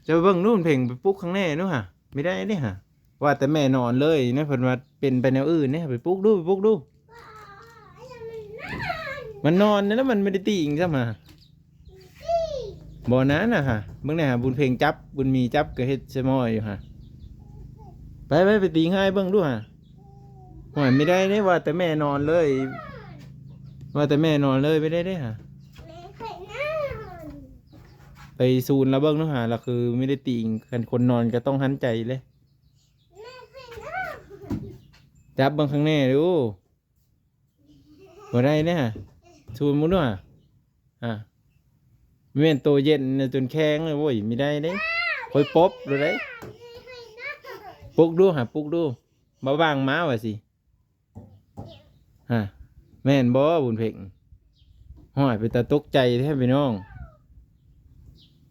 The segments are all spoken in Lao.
ເຈົ້າເບິ່ງດູ ເພັງໄປປຸກຂ້າງໃນດູຫາ ບໍ່ໄດ້ເດ້ຫາ. ວ່າແຕ່ແມ່ນອນເລີຍນະ ເພິ່ນວ່າເປັນໄປແນວອື່ນເດ້ ໄປປຸກດູ ໄປປຸກດູ. ມັນນອນແລ້ວ ມັນບໍ່ໄດ້ຕີງຊ້ຳຫາ. ບໍ່ນະນະຫາ ເບິ່ງແດ່ຫາ ບຸນເພັງຈັບ ບຸນມີຈັບກໍເຮັດສະໝໍ້ຢູ່ຫາ. ໄປໆ ໄປຕີງໃຫ້ເບິ່ງດູຫາ. ໂອ້ຍ ບໍ່ໄດ້ເດ້ ວ່າແຕ່ແມ່ນອນເລີຍ ວ່າແຕ່ແມ່ນອນເລີຍ ບໍ່ໄດ້ເດ້ຫາ. ໄປສູນລະເບິ່ງດູຫາ ລະຄືມີແຕ່ຕີງ ຄັນຄົນນອນກໍຕ້ອງຫັນໃຈເລີຍ. ຈັບເບິ່ງຂ້າງໃນດູ. ບໍ່ໄດ້ເດ້ຫາ ສູນເບິ່ງດູຫາ. ອ່າ ແມ່ນໂຕເຢັນນະ ຈົນແຂງເລີຍ. ໂອ້ຍ ບໍ່ໄດ້ເດ້ ຂ້ອຍປົບໂລດເດ້. ປຸກດູຫາ ປຸກດູ. ບ່າວບາງມາວ່າຊິ. ຮະ ແມ່ນບໍ່ບຸນເພັງ? ໂອ້ຍ ເປັນຕາຕົກໃຈແທ້ພີ່ນ້ອງ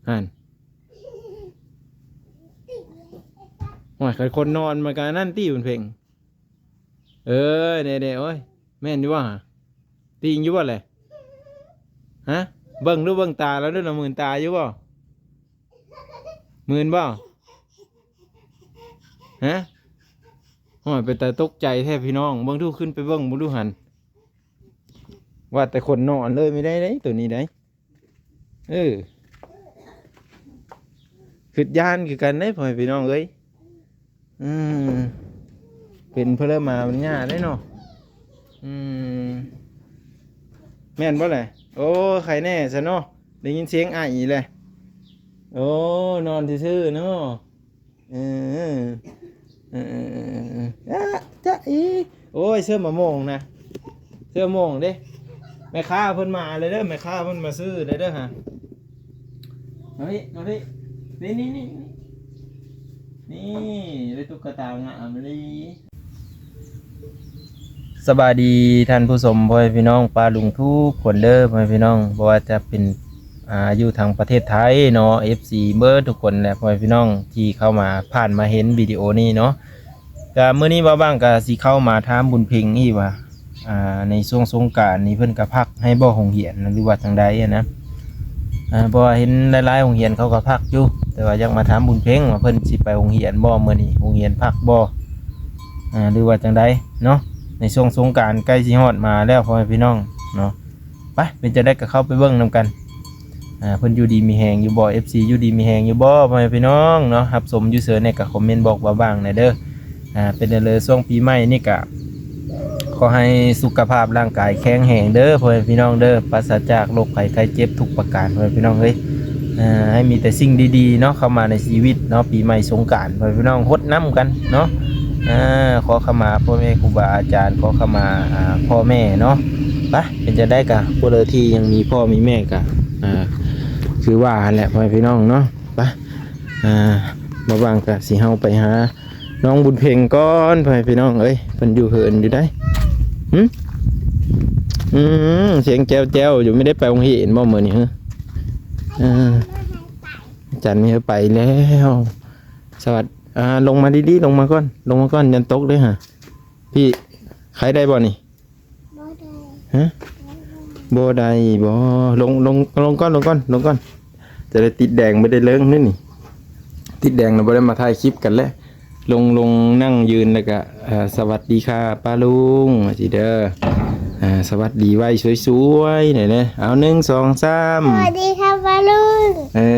ຫັ້ນ. ໂອ້ຍ ຄັນຄົນນອນມັນກໍອັນນັ້ນຕິບຸນເພັງ. ເອີ ເດ້ໆ ໂອ້ຍ ແມ່ນຢູ່ບໍ່ຫະ? ຕີງຢູ່ບໍ່ແຫຼະ? ຮະ ເບິ່ງດູ ເບິ່ງຕາລາວດູ ລາວມື່ນຕາຢູ່ບໍ່? ມື່ນບໍ່? ຮະ ໂອ້ຍ ເປັນຕາຕົກໃຈແທ້ພີ່ນ້ອງ. ເບິ່ງດູ ຂຶ້ນໄປເບິ່ງເບິ່ງດູຫັ້ນ. ວ່າແຕ່ຄົນນອນເລີຍ ບໍ່ໄດ້ເດ້ ໂຕນີ້ໄດ. ເອີ ຄິດຢ້ານຄືກັນເດ້ ພໍ່ແມ່ພີ່ນ້ອງເອີຍ. ອືມ ເປັນເພິ່ນລະມາມັນຍາກເດ້ເນາະ. ອືມ ແມ່ນບໍ່ແຫຼະ? ໂອ້ ໄຄແນ່ຊະເນາະ ໄດ້ຍິນສຽງໄອແຫຼະ. ໂອ້ ນອນຊື່ໆເນາະ. ເອີ ເອີ ອະ ຈະອີ ໂອ້ຍ ເສື້ອມະມ່ວງນະ ເສື້ອມະມ່ວງເດ້. ແມ່ຄ້າເພິ່ນມາແລ້ວເດີ ແມ່ຄ້າເພິ່ນມາຊື້ແລ້ວເດີຫາ. ມາພີ້ ມາພີ້ ນີ້ໆໆ ນີ້ ໄດ້ຕຸກກະຕາງາມອີ່ຫຼີ. ສະບາຍດີທ່ານຜູ້ຊົມ ພໍ່ແມ່ພີ່ນ້ອງປ້າລຸງທຸກຄົນເດີ ພໍ່ແມ່ພີ່ນ້ອງ ບໍ່ວ່າຈະເປັນ ອ່າ ຢູ່ທາງປະເທດໄທເນາະ ເອັຟຊີ ເບິດທຸກຄົນແຫຼະ ພໍ່ແມ່ພີ່ນ້ອງທີ່ເຂົ້າມາຜ່ານມາເຫັນວິດີໂອນີ້ເນາະ. ກະມື້ນີ້ບ່າວບາງກະຊິເຂົ້າມາຖາມບຸນເພັງອີກວ່າ ອ່າ ໃນຊ່ວງສົງການນີ້ເພິ່ນກະພັກໃຫ້ບໍ່ໂຮງຮຽນ ຫຼືວ່າຈັ່ງໃດຫັ້ນນະ. ອ່າ ເພາະວ່າເຫັນຫຼາຍໆໂຮງຮຽນເຂົາກໍພັກຢູ່ ແຕ່ວ່າຢາກມາຖາມບຸນເພັງວ່າເພິ່ນຊິໄປໂຮງຮຽນບໍ່ ມື້ນີ້ໂຮງຮຽນພັກບໍ່ ອ່າ ຫຼືວ່າຈັ່ງໃດເນາະ. ໃນຊ່ວງສົງການໃກ້ຊິຮອດມາແລ້ວ ພໍ່ແມ່ພີ່ນ້ອງເນາະ. ໄປ ເປັນຈັ່ງໃດກໍເຂົ້າໄປເບິ່ງນຳກັນ. ອ່າ ເພິ່ນຢູ່ດີມີແຮງຢູ່ບໍ່ ເອັຟຊີ ຢູ່ດີມີແຮງຢູ່ບໍ່ ພໍ່ແມ່ພີ່ນ້ອງເນາະ. ຮັບຊົມຢູ່ເຊີນນີ້ກໍຄອມເມັນບອກບ່າວບາງແດ່ເດີ. ອ່າ ເປັນຈັ່ງໃດ ຊ່ວງປີໃໝ່ນີ້ກະ ຂໍໃຫ້ສຸຂະພາບຮ່າງກາຍແຂງແຮງເດີ ພໍ່ແມ່ພີ່ນ້ອງເດີ ປາສະຈາກໂລກໄພໄຂ້ເຈັບທຸກປະການ ພໍ່ແມ່ພີ່ນ້ອງເອີຍ. ອ່າ ໃຫ້ມີແຕ່ສິ່ງດີໆເນາະ ເຂົ້າມາໃນຊີວິດເນາະ ປີໃໝ່ສົງການ ພໍ່ແມ່ພີ່ນ້ອງ ຫົດນ້ຳກັນເນາະ. ອ່າ ຂໍຂະມາພໍ່ແມ່ຄູບາອາຈານ ຂໍຂະມາ ອ່າ ພໍ່ແມ່ເນາະ. ໄປ ເປັນຈັ່ງໃດກະ ຜູ້ໃດທີ່ຍັງມີພໍ່ມີແມ່ກະ ອ່າ ຄືວ່າຫັ້ນແຫຼະ ພໍ່ແມ່ພີ່ນ້ອງເນາະ. ໄປ ອ່າ ບ່າວບາງກະຊິເຮົາໄປຫາ ນ້ອງບຸນເພັງກ່ອນ ພໍ່ແມ່ພີ່ນ້ອງເອີຍ ເພິ່ນຢູ່ເຮືອນຢູ່ໃດ. ຫຶ ອືມ ສຽງແຈ້ວໆຢູ່ ບໍ່ໄດ້ໄປໂຮງຮຽນບໍ່ມື້ນີ້ຫື? ເອີ ອາຈານມີໄປແລ້ວ. ສະຫວັດ ອ່າ ລົງມາດີໆ ລົງມາກ່ອນ ລົງມາກ່ອນ ຢ້ານຕົກເດ້ຫາ. ພີ່ ໄຄໄດ້ບໍ່ນີ້? ບໍ່ໄດ້. ຮະ? ບໍ່ໄດ້ບໍ່? ລົງ ລົງ ລົງກ່ອນ ລົງກ່ອນ ລົງກ່ອນ. ຈະໄດ້ຕິດແດງ ບໍ່ໄດ້ເລີງນີ້ນີ້ ຕິດແດງແລ້ວບໍ່ໄດ້ມາຖ່າຍຄລິບກັນແລ້ວ. ລົງ ລົງ ນັ່ງ ຢືນ ແລ້ວກະ ເອີ ສະຫວັດດີຄ່າປ້າລຸງ ວ່າຊີ້ເດີ. ອ່າ ສະຫວັດດີໄວ້ສວຍໆ ແດ່ເດີ. ເອົາ ໜຶ່ງ ສອງ ສາມ ສະຫວັດດີຄ່າປ້າລຸງ. ເອີ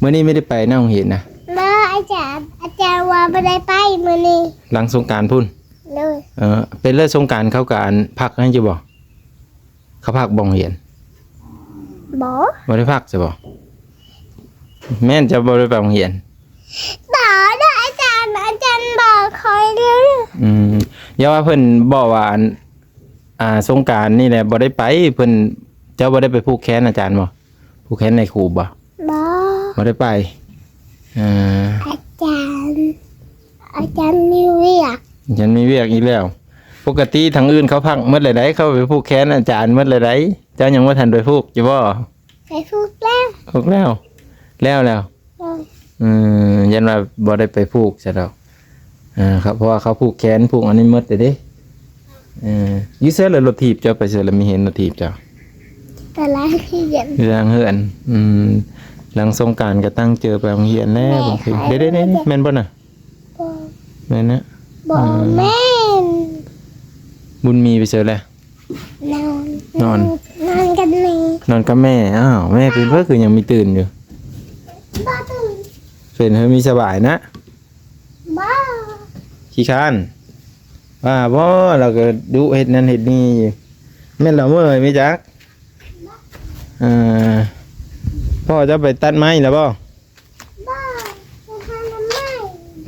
ມື້ນີ້ບໍ່ໄດ້ໄປນະ ໂຮງຮຽນນະ? ບໍ່ ອາຈານ ອາຈານວ່າບໍ່ໄດ້ໄປມື້ນີ້ ຫຼັງສົງການພຸ້ນ. ໂດຍ. ເອີ ເປັນແລ້ວສົງການເຂົາກະອັນພັກໃຫ້ຢູ່ບໍ່? ເຂົາພັກບໍ່ໂຮງຮຽນ? ບໍ່. ບໍ່ໄດ້ພັກຊະບໍ່? ແມ່ນເຈົ້າບໍ່ໄດ້ໄປໂຮງຮຽນ? ບໍ່ເດີ ອາຈານ ອາຈານບອກຂ້ອຍເດີ. ອືມ ຢ່າວ່າເພິ່ນບອກວ່າ ອັນ ອ່າ ສົງການນີ້ແຫຼະບໍ່ໄດ້ໄປ ເພິ່ນ ເຈົ້າບໍ່ໄດ້ໄປຜູກແຂນອາຈານບໍ່? ຜູກແຂນໃນຄູບບໍ່? ບໍ່. ບໍ່ໄດ້ໄປ. ເອີ ອາຈານ ອາຈານມີວຽກ. ອາຈານມີວຽກອີກແລ້ວ. ປົກກະຕິທາງອື່ນເຂົາພັກໝົດແລ້ວໃດ໋ ເຂົາໄປຜູກແຂນອາຈານໝົດແລ້ວໃດ໋. ເຈົ້າຍັງບໍ່ທັນໄປຜູກຢູ່ບໍ່? ໄປຜູກແລ້ວ. ຜູກແລ້ວ. ແລ້ວແລ້ວ. ໂດຍ. ເອີ ຢ້ານວ່າບໍ່ໄດ້ໄປຜູກຊະດອກ. ອ່າ ເຂົາ ເພາະວ່າເຂົາຜູກແຂນຜູກອັນນີ້ໝົດແລ້ວເດ້. ເອີ ຢູ່ໃສລະລົດຖີບເຈົ້າ ໄປໃສລະ ມີເຫັນລົດຖີບເຈົ້າ? ຕະລາງເຮືອນ. ຕະລາງເຮືອນ. ອືມ ຫຼັງສົງການກໍຕັ້ງເຈີໄປໂຮງຮຽນແລ້ວ. ແມ່ ບາງທີ ເດ້ໆໆ ແມ່ນບໍ່ນະ? ບໍ່ ແມ່ນນະ? ບໍ່ ອືມ ແມ່ນ. ບຸນມີໄປໃສແລ້ວ? ນອນ ນອນ ນອນກັບແມ່ ນອນກັບແມ່. ອ້າວ ແມ່ເປັນເພິ່ນຄືຍັງມີຕື່ນຢູ່? ບໍ່ຕື່ນ ເປັນເພິ່ນມີສະບາຍນະ? ບໍ່ ຂີ້ຄ້ານ ວ່າບໍ່ ລາວກໍດຸເຮັດນັ້ນເຮັດນີ້ຢູ່. ແມ່ນລາວເມື່ອຍໄປຈັກ. ເອີ ພໍ່ເຈົ້າໄປຕັດໄມ້ແລ້ວບໍ່? ບໍ່ ໄປຫາໜໍ່ໄມ້.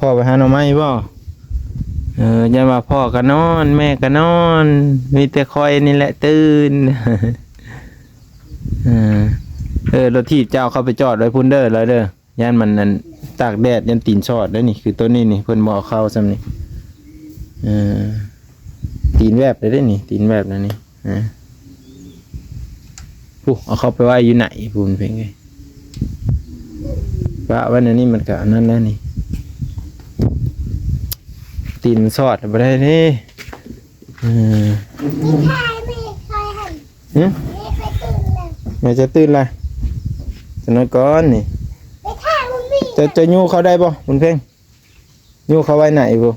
ພໍ່ໄປຫາໜໍ່ໄມ້ບໍ່? ເອີ ຢ້ານວ່າພໍ່ກໍນອນ ແມ່ກໍນອນ ມີແຕ່ຂ້ອຍນີ້ແຫຼະຕື່ນ. ເອີ ເອີ ລົດຖີບເຈົ້າເຂົ້າໄປຈອດໄວ້ພຸ້ນເດີ ລາວເດີ. ຢ້ານມັນ ອັນ ຕາກແດດ ຢ້ານຕີນຊອດໄດ໋ນີ້. ຄືໂຕນີ້ນີ້ ເພິ່ນບໍ່ເອົາເຂົ້າຊ້ຳນີ້. ເອີ ຕີນແວບໄດ້ເດ້ນີ້ ຕີນແວບແລ້ວນີ້. ຮະ ຜູ້ ເອົາເຂົ້າໄປໄວ້ຢູ່ໃນພຸ້ນເພິ່ນເອີຍ. ປະໄວ້ໃນນີ້ມັນກະອັນນັ້ນແລ້ວນີ້ ຕີນຊອດບໍ່ໄດ້ເດ້. ເອີ ຫຶ ແມ່ຈະຕື່ນລະ ສະໜ້ອຍກ່ອນນີ້. ເຈົ້າ ເຈົ້າຍູ້ເຂົ້າໄດ້ບໍ່ບຸນເພັງ? ຍູ້ເຂົ້າໄວ້ໃນບໍ່?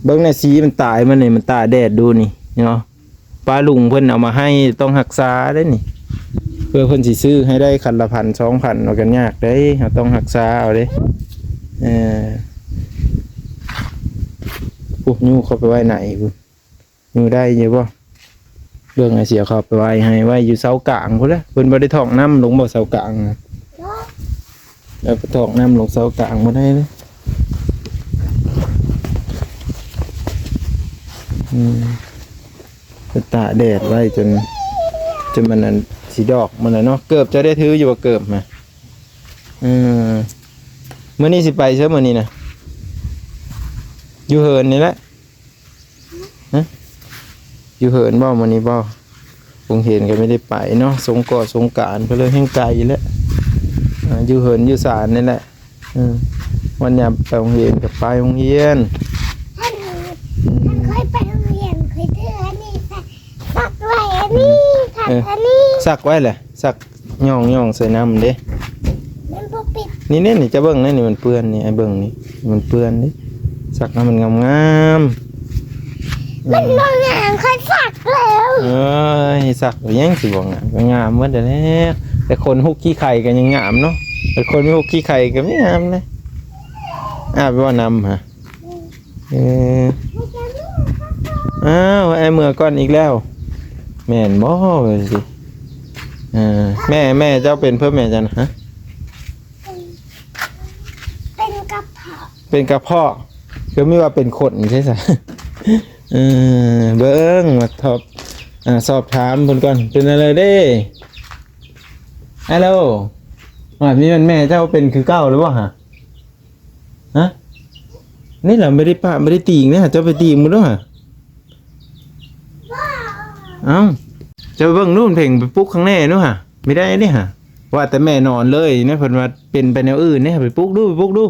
ເບິ່ງແນ່ ສີມັນຕາຍ ມັນນີ້ ມັນຕາກແດດດູນີ້ເນາະ. ປ້າລຸງເພິ່ນເອົາມາໃຫ້ ຕ້ອງຮັກສາເດ້ນີ້. ເພື່ອເພິ່ນຊິຊື້ໃຫ້ໄດ້ຄັນລະພັນສອງພັນ ວ່າກັນຍາກເດ້ ເຮົາຕ້ອງຮັກສາເອົາເດ້. ເອີ ໂອ້ ຍູ້ເຂົ້າໄປໄວ້ໃນພຸ້ນ. ຢູ່ໄດ້ຢູ່ບໍ່? ເບິ່ງ ອາ ຊິເອົາເຂົ້າໄປໄວ້ໃຫ້ ໄວ້ຢູ່ເສົາກາງພຸ້ນແຫຼະ. ເພິ່ນບໍ່ໄດ້ຖອກນ້ຳລົງບໍ່ ເສົາກາງນະ? ເອົາໄປຖອກນ້ຳລົງເສົາກາງບໍ່ໄດ້ເລີຍ. ອືມ ໄປຕາກແດດໄວ້ຈົນ ຈົນມັນ ອັນ ຊິດອກມັນແຫຼະເນາະ. ເກີບເຈົ້າໄດ້ຖືຢູ່ບໍ່ ເກີບນະ? ເອີ ມື້ນີ້ຊິໄປໃສ ມື້ນີ້ນະ? ຢູ່ເຮືອນນີ້ແຫຼະ. ຮະ ຢູ່ເຮືອນບໍ່ມື້ນີ້ບໍ່? ໂຮງຮຽນກໍບໍ່ໄດ້ໄປເນາະ ສົງກໍສົງການ ກໍເລີຍແຮ່ງໄກແຫຼະ. ອ່າ ຢູ່ເຮືອນຢູ່ຊານນີ້ແຫຼະ. ເອີ ວັນຍາມໄປໂຮງຮຽນກໍໄປໂຮງຮຽນ. ຄັນ ອືມ ຄັນຂ້ອຍໄປໂຮງຮຽນ ຂ້ອຍຖືອັນນີ້ ຊັກໄວ້ອັນນີ້ ອືມ ຄັນ ເອີ ອັນນີ້ ຊັກໄວ້ແຫຼະ ຊັກ ຍ້ອງໆໃສ່ນ້ຳເດ້. ມັນບໍ່ປິດ ນີ້ໆ ນີ້ ຈະເບິ່ງແນ່ນີ້ ມັນເປື້ອນນີ້ ໃຫ້ເບິ່ງນີ້ ມັນເປື້ອນເດ້. ຊັກໃຫ້ມັນງາມໆ. ມັນ ອືມ ບໍ່ງາມ ຂ້ອຍຊັກແລ້ວ. ເອີຍ ຊັກໄປຫຍັງຊິບໍ່ງາມ ກໍງາມໝົດແຫຼະ. ແຕ່ຄົນຮຸກຂີ້ໄຂ່ກໍຍັງງາມເນາະ ແຕ່ຄົນມີຮຸກຂີ້ໄຂ່ກໍບໍ່ງາມເດ້. ອາ ໄປວ່ານຳຫາ ເອີ ອ້າວ ອ້າຍເມືອກ່ອນອີກແລ້ວ ແມ່ນບໍ່? ເອີ ແມ່ ແມ່ເຈົ້າເປັນເພິ່ນແມ່ເຈົ້ານະ ຮະ? ເປັນກະເພາະ ເປັນກະເພາະ ຄືມີວ່າເປັນຂົນໃຊ່ຊະ. ເອີ ເບິ່ງ ມາສອບ ອ່າ ສອບຖາມເພິ່ນກ່ອນ ເປັນອະໄລເດ້? ຮາໂລ ວ່າມີແມ່ນແມ່ເຈົ້າເປັນຄືເກົ່າຫຼືບໍ່ຫະ? ຮະ? ນີ້ລະບໍ່ໄດ້ປະ ບໍ່ໄດ້ຕີງເດ້ຫະ ເຈົ້າໄປຕີງເບິ່ງດູຫະ. ເອົ້າ ເຈົ້າເບິ່ງດູ ເພັງ ໄປປຸກຂ້າງໃນດູຫະ ມີໄດ້ເດ້ຫະ. ວ່າແຕ່ແມ່ນອນເລີຍນະ ເພິ່ນວ່າເປັນໄປແນວອື່ນເດ້ ໄປປຸກດູ ໄປປຸກດູ.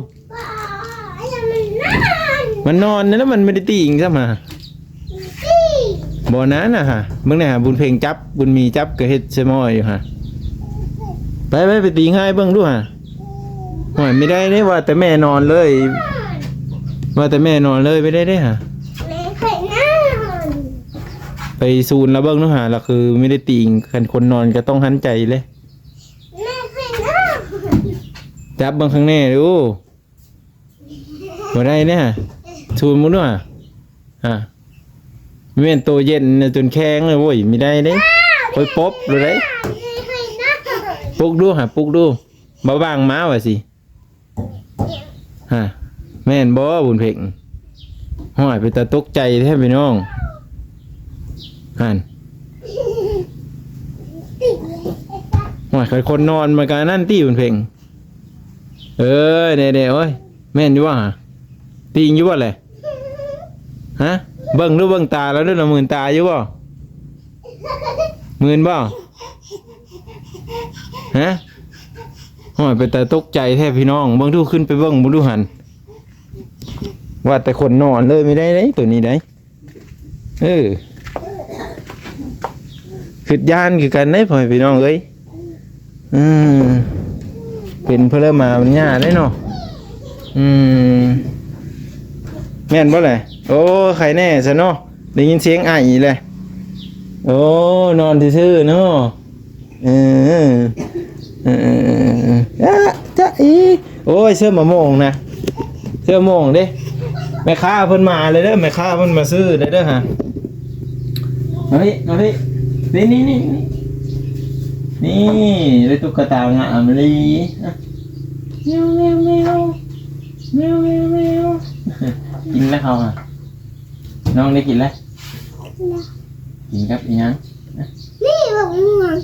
ມັນນອນນີ້ລະ ມັນບໍ່ໄດ້ຕີງຊ້ຳຫະ. ບໍ່ນານນະຫະ ເບິ່ງແນ່ຫະ ບຸນເພັງຈັບ ບຸນມີຈັບກໍເຮັດສະໝໍ້ຢູ່ຫະ. ໄປ ໄປ ໄປຕີງໃຫ້ເບິ່ງດູຫະ. ໂອ້ຍ ບໍ່ໄດ້ເດ້ ວ່າແຕ່ແມ່ນອນເລີຍ ວ່າແຕ່ແມ່ນອນເລີຍ ບໍ່ໄດ້ເດ້ຫະ. ແມ່ຂ້ອຍນອນ ໄປສູນລະເບິ່ງດູຫະ ລະຄືບໍ່ໄດ້ຕີງ. ຄັນຄົນນອນກໍຕ້ອງຫັນໃຈເລີຍ. ແມ່ຂ້ອຍນອນ ຈັບເບິ່ງຂ້າງໃນດູ. ບໍ່ໄດ້ເດ້ຫະ ສູນເບິ່ງດູຫະ. ອາ ແມ່ນໂຕເຢັນນະ ຈົນແຂງເລີຍ. ໂອ້ຍ ບໍ່ໄດ້ເດ້ ຂ້ອຍປົບໂລດເດ້. ປຸກດູຫະ ປຸກດູ ບໍ່ບາງມາວ່າຊິ. ຮະ ແມ່ນບໍ່ບຸນເພັງ? ໂອ້ຍ ເປັນຕາຕົກໃຈແທ້ພີ່ນ້ອງ. ຫັ້ນ ໂອ້ຍ ຄັນຄົນນອນມັນກໍອັນນັ້ນຕິ ບຸນເພັງ. ເອີຍ ເດ້ໆ ໂອ້ຍ ແມ່ນຢູ່ບໍ່ຫະ? ຕີງຢູ່ບໍ່ແຫຼະ? ຮະ ເບິ່ງດູ ເບິ່ງຕາລາວດູ ລາວມື່ນຕາຢູ່ບໍ່? ມື່ນບໍ່? ຮະ ໂອ້ຍ ເປັນຕາຕົກໃຈແທ້ພີ່ນ້ອງ. ເບິ່ງດູ ຂຶ້ນໄປເບິ່ງເບິ່ງດູຫັ້ນ. ວ່າແຕ່ຄົນນອນເລີຍ ບໍ່ໄດ້ເດ້ ໂຕນີ້ໄດ. ເອີ ຄິດຢ້ານຄືກັນເດ້ ພໍ່ແມ່ພີ່ນ້ອງເອີຍ. ເອີ ເປັນເພິ່ນເລີ່ມມາບັນຍາເດ້ເນາະ. ອືມ ແມ່ນບໍ່ແຫຼະ? ໂອ້ ໄຄແນ່ຊະເນາະ ໄດ້ຍິນສຽງໄອແຫຼະ. ໂອ້ ນອນຊື່ໆເນາະ. ເອີ ເອີ ເອີ ອາ ຈະອີ ໂອ້ຍ ເຊື່ອມະມ່ວງນະ ເຊື່ອມະມ່ວງເດ້. ແມ່ຄ້າເພິ່ນມາແລ້ວເດີ ແມ່ຄ້າເພິ່ນມາຊື້ແລ້ວເດີຫາ. ມາພີ້ ມາພີ້ ນີ້ ນີ້ ນີ້ ນີ້ ໄດ້ຕຸກກະຕາງາມອີ່ຫຼີ. ແມວ ແມວ ແມວ ກິນແລ້ວເຮົາຫາ. ນ້ອງໄດ້ກິນແລ້ວ? ກິນກັບອີ່ຫຍັງ? ນີ້ບັກມ່ວງ.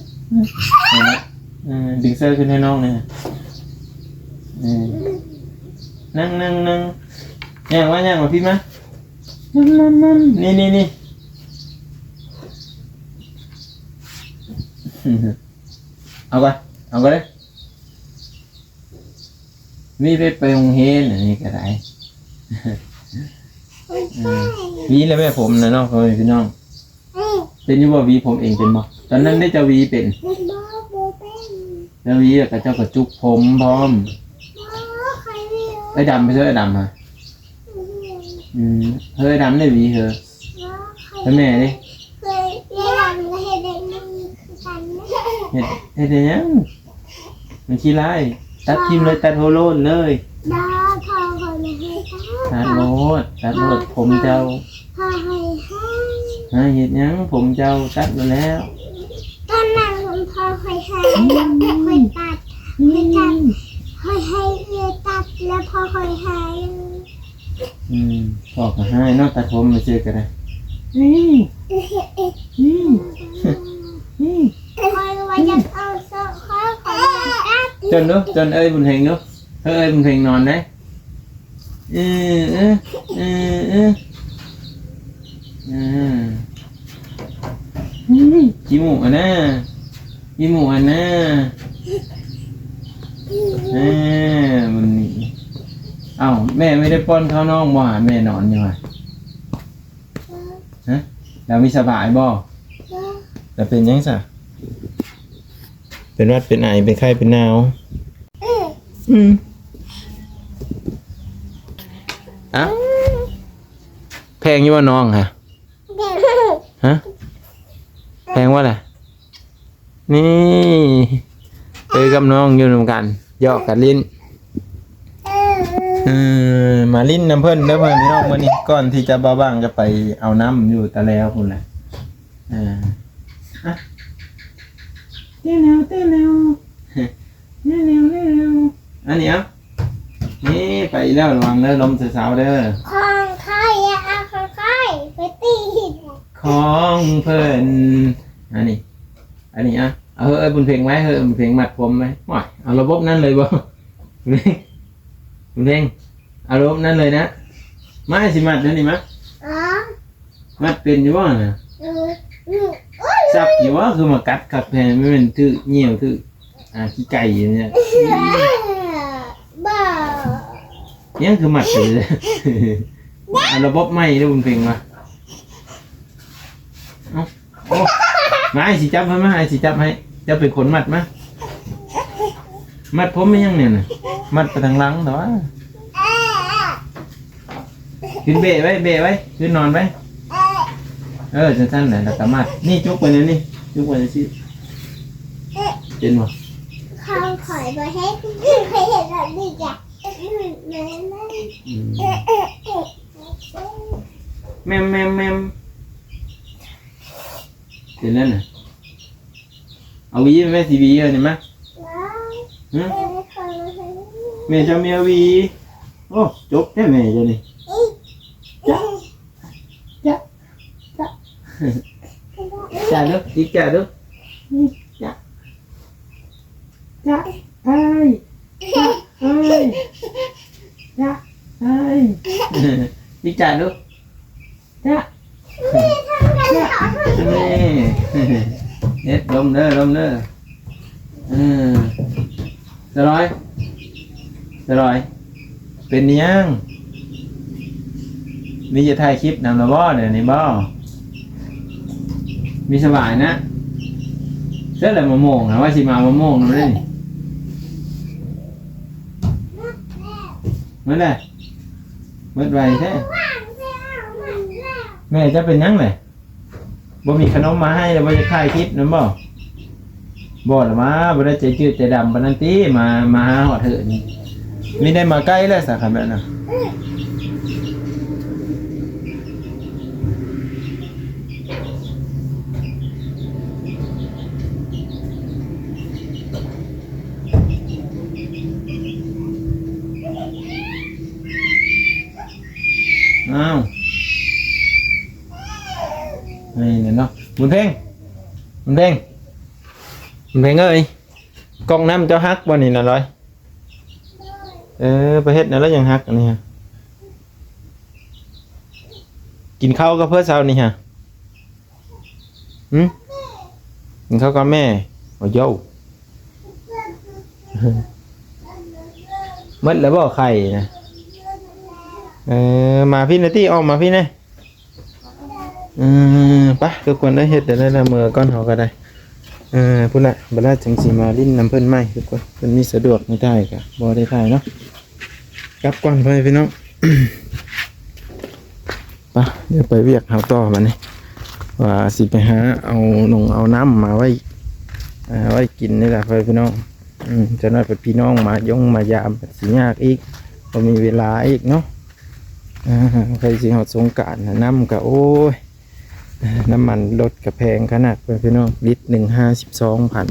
ເອີ ດຶງເສື້ອຂຶ້ນໃຫ້ນ້ອງແດ່. ເອີ ນັ່ງ ນັ່ງ ນັ່ງ ຍ່າງມາ ຍ່າງມາ ພີ້ມາ. ມັມ ມັມ ມັມ ນີ້ ນີ້ ນີ້ ເອົາກ່ອນ ເອົາກ່ອນເດີ. ມີໄປ ໄປໂຮງຮຽນອັນນີ້ກໍໄດ້. ເອີ ຫວີແລ້ວແມ່ຜົມນະເນາະ ພໍ່ແມ່ພີ່ນ້ອງ. ເປັນຢູ່ບໍ່ ຫວີຜົມເອງເປັນບໍ່? ຕອນນັ້ນເດ້ເຈົ້າຫວີເປັນ. ບໍ່ ບໍ່ເປັນ. ເຈົ້າຫວີແລ້ວກໍເຈົ້າກໍຈຸກຜົມພ້ອມ. ບໍ່ ຂ້ອຍຫວີ. ໄອ້ດຳໄປໃສ ໄອ້ດຳຫາ? ອືມ ເຮີ ດຳໄດ້ຫວີເຮີ. ແລ້ວແມ່ເດ້? ເຄີຍ ເວລາມັນເຮັດແບບນີ້ຄືກັນ. ເຮັດ ເຮັດໄດ້ຫຍັງ? ມັນຂີ້ຮ້າຍ. ຕັດຖິ້ມເລີຍ ຕັດໂຮໂລນເລີຍ. ບໍ່ ພໍ່ຂ້ອຍບໍ່ໃຫ້ຕັດ. ຕັດໂລດ ຕັດໂລດ ຜົມເຈົ້າ. ພໍ່ໃຫ້ ໃຫ້ເຮັດຫຍັງ? ຜົມເຈົ້າຕັດໂລດແລ້ວ. ຕອນນັ້ນພໍ່ຂ້ອຍໃຫ້ ຂ້ອຍຕັດ ຂ້ອຍຕັດ ຂ້ອຍໃຫ້ເອື້ອຍຕັດ ແລ້ວພໍ່ຂ້ອຍໃຫ້. ອືມ ພໍ່ກໍຮ້າຍເນາະ ຕັດຜົມມາເຈີກໍໄດ້. ນີ້ ນີ້ ນີ້ ຂ້ອຍວ່າຢາກເອົາເສື້ອ ຂ້ອຍ ຂ້ອຍຢາກຕັດ. ຈົນດູ ຈົນເອີຍບຸນເພັງດູ ເອີຍບຸນເພັງນອນເດ້. ເອີ ເອີ ເອີ ເອີ ເອີ ອືມ ຂີ້ມູກຫັ້ນນະ ຂີ້ມູກຫັ້ນນະ. ເອີ ມັນນີ້ ເອົ້າ ແມ່ໄມ່ໄດ້ປ້ອນເຂົ້ານ້ອງບໍ່ຫາ? ແມ່ນອນຢູ່ຫາ. ຮະ ລາວມີສະບາຍບໍ່? ລາວເປັນຫຍັງຊະ? ເປັນຫວັດເປັນໄອ ເປັນໄຂ້ເປັນໜາວ. ອືມ ອືມ ອ້າວ ແພງຢູ່ບໍ່ນ້ອງຫະ? ແພງ. ຮະ ແພງບໍ່ລະ? ນີ້ ເອີຍກັບນ້ອງຢູ່ນຳກັນ ຢອກກັນຫຼິ້ນ. ເອີ ມາຫຼິ້ນນຳເພິ່ນເດີພໍ່ແມ່ພີ່ນ້ອງມື້ນີ້ ກ່ອນທີ່ຈະບ່າວບາງຈະໄປເອົານ້ຳຢູ່ຕາແລວພຸ້ນແຫຼະ. ເອີ ອະ ເຕແນວ ເຕແນວ ເຕແນວ ເຕແນວ. ອັນນີ້ ເອົາ ນີ້ໄປອີກແລ້ວ ລະວັງເດີ ລົມເຊົາໆເດີ. ຂອງຂ້ອຍ ຢ່າເອົາຂອງຂ້ອຍໄປຕີ. ຂອງເພິ່ນ ອັນນີ້ ອັນນີ້ ເອົາ ເອົາ ເຮີ້ຍ ບຸນເພັງໄວ້ ເຮີ້ຍ ບຸນເພັງມັດຜົມໄວ້. ໂອ້ຍ ເອົາລະບົບນັ້ນເລີຍບໍ່? ບຸນເພັງ ບຸນເພັງ ເອົາລະບົບນັ້ນເລີຍນະ. ມາ ຊິມັດແນວນີ້ມາ. ອໍ ມັດເປັນຢູ່ບໍ່ນະ? ອືມ ອືມ ໂອ້ຍ ສັບຢູ່ບໍ່? ຄືມາກັດຄັກແທ້ ມັນແມ່ນຖືກ ຍ່ຽວຖືກ ອ່າ ຂີ້ໄກ່ຢູ່ນີ້. ບໍ່ ຍັງຄືມັດຢູ່ເລີຍ. ເອົາລະບົບໃໝ່ເດີບຸນເພັງວ່າ. ເອົ້າ ໂອ້ ມາ ອ້າຍຊິຈັບໃຫ້ ມາ ອ້າຍຊິຈັບໃຫ້. ເຈົ້າເປັນຄົນມັດ ມາ. ມັດຜົມແມ່ນຫຍັງນີ້ນະ? ມັດໄປທາງຫຼັງແຕ່ວ່າ. ຂຶ້ນເບ້ໄວ້ ເບ້ໄວ້ ຂຶ້ນນອນໄວ້. ເອີ ຈັ່ງຊັ້ນແຫຼະ ແລ້ວກໍມັດ. ນີ້ ຈຸກໄວ້ນີ້ ຈຸກໄວ້ຊີ້. ເປັນບໍ່? ຂອງຂ້ອຍບໍ່ເຮັດ ຂ້ອຍເຮັດແບບນີ້ຈ້ະ. ອືມ ແມ່ມ ແມ່ມ ແມ່ມ. ເປັນແລ້ວນະ. ເອົາຫວີມາແມ່ ຊິຫວີເອີນີ້ມາ. ຫຶ? ແມ່ເຈົ້າມີຫວີ. ໂອ້ ຈົບແທ້ແມ່ເຈົ້ານີ້. ຈະ ຈະ ຈະ ຈະເດີ້ ອີກຈະເດີ້. ຈະ ຈະ ອ້າຍ ຈະ ອ້າຍ ຈະ ອ້າຍ. ອີກຈະເດີ້. ຈະ ແມ່ ເຮັດ ລົມເດີ ລົມເດີ. ເອີ ສະຫຼອຍ ສະຫຼອຍ ເປັນອີຫຍັງ? ມີຈະຖ່າຍຄລິບນຳລະບໍ່ດຽວນີ້ບໍ່? ມີສະບາຍນະ. ເສຍແລ້ວມະມ່ວງນະ ວ່າຊິມາເອົາມະມ່ວງນຳເດ້. ນັ້ນແຫຼະ ໝົດໄວແທ້. ແມ່ເຈົ້າເປັນຫຍັງແຫຼະ? ບໍ່ມີຂະໜົມມາໃຫ້ແລ້ວ ບໍ່ຢາກຖ່າຍຄລິບນຳບໍ່? ບໍ່ລະມາ ບໍ່ໄດ້ໃຈຈືດໃຈດຳປານນັ້ນຕິ ມາ ມາຫາຮອດເຫີນນີ້. ມີໄດ້ມາໃກ້ແລ້ວສາຄັນແບບນັ້ນ. ອ້າວ ນີ້ແຫຼະເນາະ ບຸນເພັງ ບຸນເພັງ ບຸນເພັງເອີຍ ກອກນ້ຳເຈົ້າຫັກບໍ່ນີ້ນະລອຍ? ເອີ ໄປເຮັດແນວໃດຫຍັງຫັກອັນນີ້ຮະ? ກິນເຂົ້າກັບເພິ່ນເຊົ້ານີ້ຮະ? ຫຶ? ກິນເຂົ້າກັບແມ່? ໂອ້ໂຢ ໝົດແລ້ວບໍ່ໄຂ່ນະ? ເອີ ມາພີ້ນະຕິ ອອກມາພີ້ນະ. ເອີ ໄປ ທຸກຄົນເອີຍ ເຮັດແນວໃດລະ ເມືອກ່ອນເຮົາກໍໄດ້. ເອີ ພຸ້ນລະ ບັດລະຈຶ່ງຊິມາຫຼິ້ນນຳເພິ່ນໃໝ່ທຸກຄົນ ເພິ່ນມີສະດວກມີຖ່າຍກໍບໍ່ໄດ້ຖ່າຍເນາະ. ກັບກ່ອນໄປພີ່ນ້ອງ ໄປ ດຽວໄປວຽກເຮົາຕໍ່ບັດນີ້ ວ່າຊິໄປຫາເອົານົງເອົານ້ຳມາໄວ້ ເອົາໄວ້ກິນນີ້ລະພີ່ນ້ອງ. ອືມ ຈັກໜ້ອຍໄປພີ່ນ້ອງມາຢົງມາຢາມ ຊິຍາກອີກ ບໍ່ມີເວລາອີກເນາະ. ອ່າ ໃກ້ຊິຮອດສົງການ ນ້ຳກໍ ໂອ້ຍ ນ້ຳມັນລົດກໍແພງຂະໜາດ ພີ່ນ້ອງ ລິດໜຶ່ງຫ້າສິບສອງພັນ.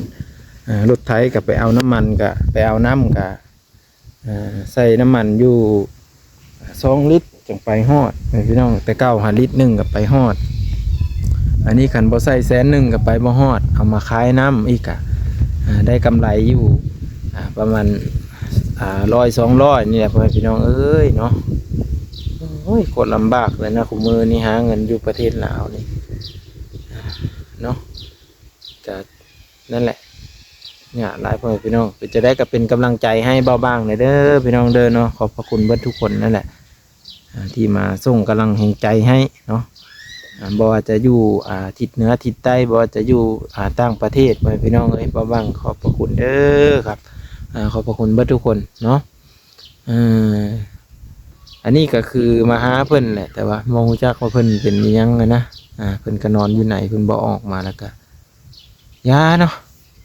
ອ່າ ລົດໄຖກໍໄປເອົານ້ຳມັນ ກໍໄປເອົານ້ຳ ກໍ ອ່າ ໃສ່ນ້ຳມັນຢູ່ສອງລິດຈຶ່ງໄປຮອດ ພີ່ນ້ອງ. ແຕ່ເກົ່າຫາລິດໜຶ່ງກໍໄປຮອດ ອັນນີ້ຄັນບໍ່ໃສ່ແສນໜຶ່ງກໍໄປບໍ່ຮອດ ເອົາມາຂາຍນ້ຳອີກກະ ອ່າ ໄດ້ກຳໄລຢູ່ ອ່າ ປະມານ ອ່າ ຮ້ອຍສອງຮ້ອຍນີ້ແຫຼະ ພໍ່ແມ່ພີ່ນ້ອງເອີຍເນາະ. ໂອ້ຍ ໂຄດລຳບາກເລີຍນະ ຄູ່ມື້ນີ້ຫາເງິນຢູ່ປະເທດລາວນີ້ເນາະ. ກະນັ້ນແຫຼະ ຍາກຫຼາຍ ພໍ່ແມ່ພີ່ນ້ອງ. ເປັນຈັ່ງໃດກໍເປັນກຳລັງໃຈໃຫ້ບ່າວບາງແດ່ເດີ ພີ່ນ້ອງເດີເນາະ. ຂອບພະຄຸນເບິດທຸກຄົນນັ້ນແຫຼະ ອ່າ ທີ່ມາສົ່ງກຳລັງແຮງໃຈໃຫ້ເນາະ. ອ່າ ບໍ່ວ່າຈະຢູ່ ອ່າ ທິດເໜືອທິດໃຕ້ ບໍ່ວ່າຈະຢູ່ ອ່າ ຕ່າງປະເທດ ພໍ່ແມ່ພີ່ນ້ອງເອີຍ ບ່າວບາງຂອບພະຄຸນເດີຄັບ. ອ່າ ຂອບພະຄຸນເບິດທຸກຄົນເນາະ. ເອີ ອັນນີ້ກໍຄືມາຫາເພິ່ນແຫຼະ ແຕ່ວ່າບໍ່ຮູ້ຈັກວ່າເພິ່ນເປັນອີ່ຫຍັງຫັ້ນນະ. ອ່າ ເພິ່ນກໍນອນຢູ່ໃນ ເພິ່ນບໍ່ອອກມາ ແລ້ວກໍຢ່າເນາະ.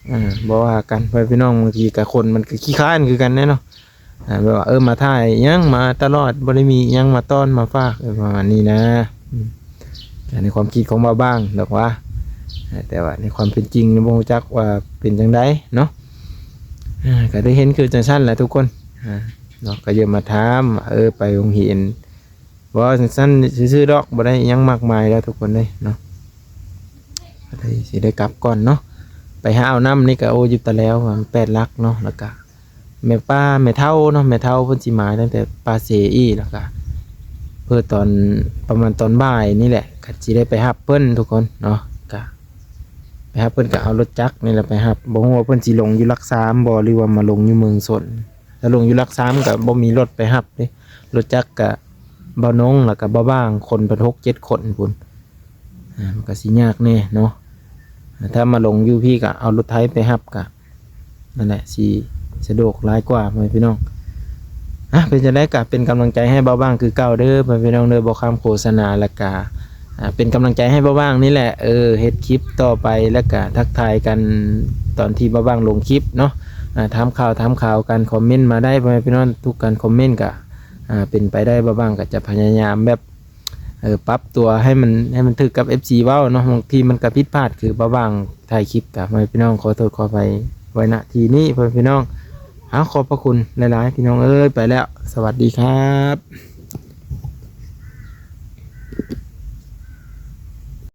ເອີ ບໍ່ວ່າກັນ ພໍ່ແມ່ພີ່ນ້ອງ ບາງທີກໍຄົນມັນກໍຂີ້ຄ້ານຄືກັນແຫຼະເນາະ. ອ່າ ແບບວ່າ ເອີ ມາຖ່າຍຫຍັງ ມາຕະຫຼອດ ບໍ່ໄດ້ມີຫຍັງມາຕ້ອນມາຝາກ ເອີ ປະມານນີ້ນະ. ອືມ ອັນນີ້ຄວາມຄິດຂອງບ່າວບາງດອກວ່າ ແຕ່ວ່າໃນຄວາມເປັນຈິງນີ້ບໍ່ຮູ້ຈັກວ່າເປັນຈັ່ງໃດເນາະ. ອ່າ ກໍໄດ້ເຫັນຄືຈັ່ງຊັ້ນແຫຼະທຸກຄົນ ອ່າ ເນາະ. ກໍຢ່າມາຖາມວ່າ ເອີ ໄປໂຮງຮຽນ ບໍ່ ສັ້ນໆຊື່ໆດອກ ບໍ່ໄດ້ຫຍັງມາກມາຍແລ້ວທຸກຄົນເອີຍເນາະ. ກໍໄດ້ ຊິໄດ້ກັບກ່ອນເນາະ. ໄປຫາເອົານ້ຳນີ້ກໍ ໂອ້ ຢູ່ຕະແລວ ປະມານແປດຫຼັກເນາະ. ແລ້ວກໍແມ່ປ້າ ແມ່ເຖົ້າເນາະ ແມ່ເຖົ້າເພິ່ນຊິມາຕັ້ງແຕ່ປາເຊອີກ ແລ້ວກໍເພື່ອຕອນ ປະມານຕອນບ່າຍນີ້ແຫຼະ ກໍຊິໄດ້ໄປຮັບເພິ່ນທຸກຄົນເນາະ. ກໍໄປຮັບເພິ່ນ ກໍເອົາລົດຈັກນີ້ແຫຼະໄປຮັບ. ບໍ່ຮູ້ວ່າເພິ່ນຊິລົງຢູ່ຫຼັກສາມບໍ່ ຫຼືວ່າມາລົງຢູ່ເມືອງຊົນ. ຖ້າລົງຢູ່ຫຼັກສາມກໍບໍ່ມີລົດໄປຮັບເດ້ ລົດຈັກກໍບ່າວນົງ ແລ້ວກໍບ່າວບາງ ຄົນເພິ່ນຫົກເຈັດຄົນພຸ້ນ. ອ່າ ມັນກໍຊິຍາກແດ່ເນາະ. ຖ້າມາລົງຢູ່ພີ້ກໍເອົາລົດໄຖໄປຮັບ ກໍນັ້ນແຫຼະ ຊິສະດວກຫຼາຍກວ່າ ພໍ່ແມ່ພີ່ນ້ອງ. ອ່າ ເປັນຈັ່ງໃດກໍເປັນກຳລັງໃຈໃຫ້ບ່າວບາງຄືເກົ່າເດີ ພໍ່ແມ່ພີ່ນ້ອງເດີ. ບໍ່ຄຳໂຄສະນາ ແລ້ວກໍ ອ່າ ເປັນກຳລັງໃຈໃຫ້ບ່າວບາງນີ້ແຫຼະ ເອີ ເຮັດຄລິບຕໍ່ໄປ ແລ້ວກະທັກທາຍກັນຕອນທີ່ບ່າວບາງລົງຄລິບເນາະ. ອ່າ ຖາມຂ່າວ ຖາມຂ່າວກັນ ຄອມເມັນມາໄດ້ ພໍ່ແມ່ພີ່ນ້ອງ. ທຸກການຄອມເມັນກະ ອ່າ ເປັນໄປໄດ້ ບ່າວບາງກະຈະພະຍາຍາມແບບ ເອີ ປັບຕົວໃຫ້ມັນ ໃຫ້ມັນຖືກກັບເອັຟຊີເວົ້າເນາະ. ບາງທີມັນກະຜິດພາດ ຄືບ່າວບາງຖ່າຍຄລິບກະ ພໍ່ແມ່ພີ່ນ້ອງ ຂໍໂທດຂໍອະໄພໄວ້ ນະ ທີ່ນີ້ ພໍ່ແມ່ພີ່ນ້ອງ. ເອົາ ຂອບພະຄຸນຫຼາຍໆ ພີ່ນ້ອງເອີຍ. ໄປແລ້ວ ສະຫວັດດີຄັບ.